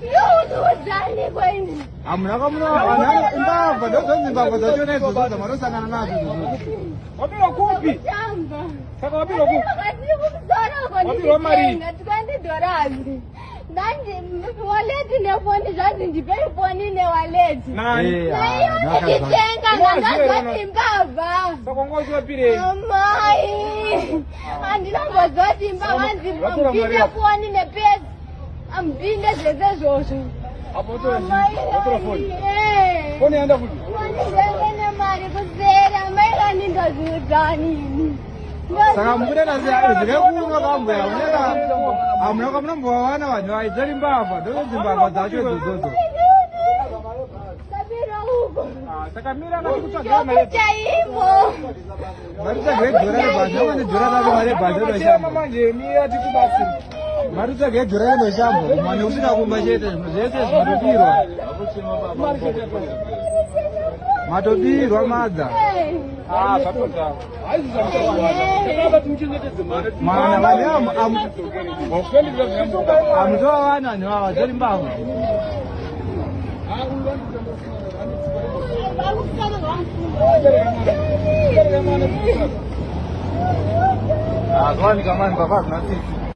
Ndokuudzani kwaini. Hamuna kamunowana imbavha ndodzonzi mbavha dzachona idzodzo dzamanosangana nadzo idzodzo. Wabirwa kupi? Tamba. Saka wabirwa kupi? Vakatiri kumusoro uko Wabirwa mari? ndichitenga 20 dollars. Ndandi wallet nefoni zvanzi ndipei foni newallet. Nani? Eh, Naiyo ah, ndichitenga Unoziva ndangazoti here mbavha. Saka wanga uchiwapirei? Amai, handinombozoti mbavha nzi Watora mari mupinde yako. foni nepesi amupinde zvese izvozvo. Apo watora Amai, watora foni. eh. Foni yaenda kupi? Foni zvenge nemari kuseri amai kani ndozviudzani ini. Saka mukuda zvekunwa kambuya uneka hamuna kamunombovawana vanhu vaidzori mbavha ndodzonzi mbavha dzacho idzodzo. Kabira uko. Ah, saka mira na kutsvagira mari. Chaimo. Maritsvage dhora rebhazi vamwe dhora ravo mari rebhazi Chema rinoshamba. manje mira tikubatsire. Maritsvage dhora rinoshamba kumwa nekusvika kumba chete zvese zvinotobirwa. Mari chete. Matobirwa madza. Ah, zvatodzava. Mwana vanhu amutovawana vanhu ava dzori mbavha. Zvawanika mani mbavha hadzina tsitsi.